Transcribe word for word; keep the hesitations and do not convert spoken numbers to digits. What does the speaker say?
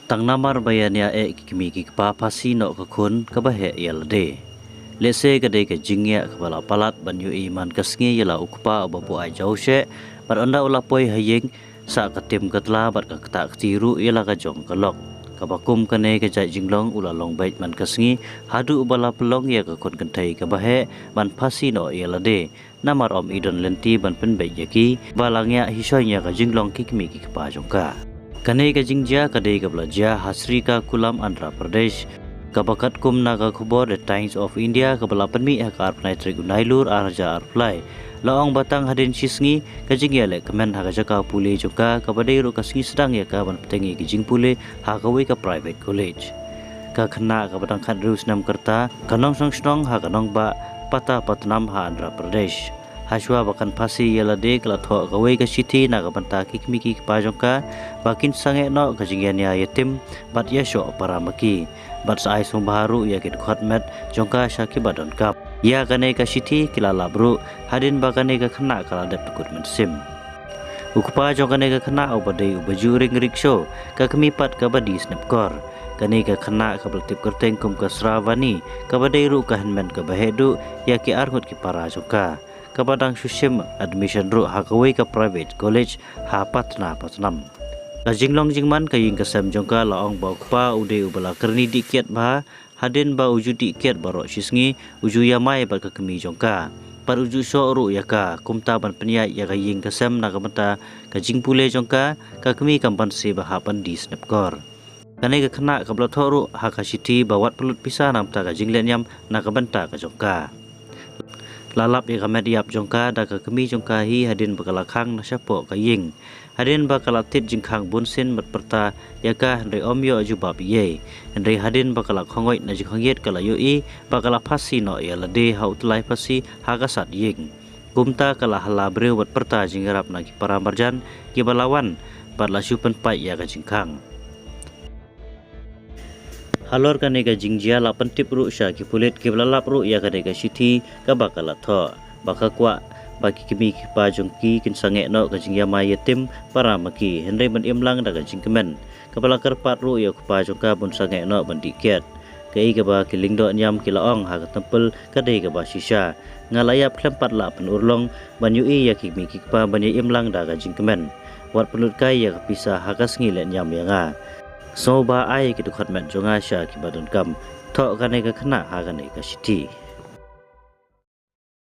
Tang namar ba ïa nia eh ki kmie ki kpa phasi noh ka khun kaba heh ïa lade. Lehse ka dei ka jingeh kaba la palat ban ïohi man ka sngi ïa la u kpa uba buh ai jawsheh bad ynda u la poi ha ïing, sah ka tim ka tla bad ka ktah kti ruh ïa la ka jong ka lok. Kaba kum kane ka jait jinglong u la long beit man ka sngi haduh uba la pynlong ïa ka khun kynthei kaba heh ban phasi noh ïa lade. Namar ym i don lynti ban pynbeit ïa ki ba la ngiah hi shon ïa ka jinglong ki kmie ki kpa jong ka. Kane ka jingjia ka dei kaba la jia ha Srikakulam, Andhra Pradesh. Kaba katkum na ka khubor The Times of India kaba la pynmih ha ka arphew tarik u Nailur arhajar arphew lai, la ong ba tang hadien shi sngi ka jingïaleh kmen ha ka jaka pule jong ka kaba dei ruh ka sngi sdang ïa ka ban pteng ïa ki jingpule ha kawei ka private college. Ka khynnah kaba dang khathynriew snem ka rta, ka nongshong shnong ha ka nongbah Patapatnam ha Andhra Pradesh. Hashwa ba kan phasi ïa lade ka la thoh kawei ka shithi na ka bynta ki kmie ki kpa jong ka ba kin sangeh noh ka jingïania ïatim bad ïashoh para ma ki. Bad sa ai sngewbha ruh ïa ki dkhot met jong ka sha kiba donkam. Ïa kane ka shithi ki la lap ruh hadien ba kane ka khynnah ka la dep dkut mynsiem. U kpa jong kane ka khynnah uba dei uba ju ring rickshaw, ka kmie pat kaba die snep kor. Kane ka khynnah kaba la tip kyrteng kum ka Sravani, kaba dei ruh ka hynmen kaba heh duh ïa ki arngut ki para jong ka, kaba dang shu shim admission ruh ha kawei ka private college ha Patapatnam. Ka jinglong jingman ka ïing ka sem jong ka la ong ba u kpa u dei uba la kyrni dih kiad bha, hadien ba u ju dih kiad baroh shi sngi u ju ïamai bad ka kmie jong ka. Bad u ju shoh ruh ïa ka, kumta ban pynïaid ïa ka ïing ka sem na ka bynta ka jingpule jong ka, ka kmie kam banse ba hap ban die snep kor. Kane ka khynnah kaba la thoh ruh ha ka shithi ba wat pynlut pisa na ka bynta ka jinglehniam na ka bynta ka jong ka. La lap ïa ka met ïap jong ka da ka kmie jong ka hi hadien ba ka la khang na shapoh ka ïing. Hadien ba ka la thied jingkhang bunsien bad pyrta ïa ka hynrei ym ïoh jubab ei ei. Hynrei hadien ba ka la khongwait na jingkhongïit ka la ïohi ba ka la phasi noh ïa lade ha u tyllai phasi ha ka sat ïing. Kumta ka la hala briew bad pyrta jingïarap na ki para marjan kiba la wan bad la shu pynpait ïa ka jingkhang. Halor kane ka jingjia la pyntip ruh sha ki pulit kiba la lap ruh ïa kane ka shithi kaba ka la thoh ba ka kwah ba ki kmie ki kpa jong ki kin sangeh noh ka jingïamai ïatim para ma ki, hynrei ban im lang da ka jingkmen. Kaba la kyrpad ruh ïa u kpa jong ka ban sangeh noh ban dih kiad. Kaei kaba ki lyngdoh niam ki la ong ha ka templ ka dei kaba shisha. Nga la ïap khlem pat lah pynurlong ban ïohi ïa ki kmie ki kpa ban ïa im lang da ka jingkmen. Wat pynlut kai ïa ka pisa ha ka sngi lehniam ïa nga. Sngewbha ai ki dkhot met jong nga sha kiba donkam. Thoh kane ka khynnah ha kane ka shithi.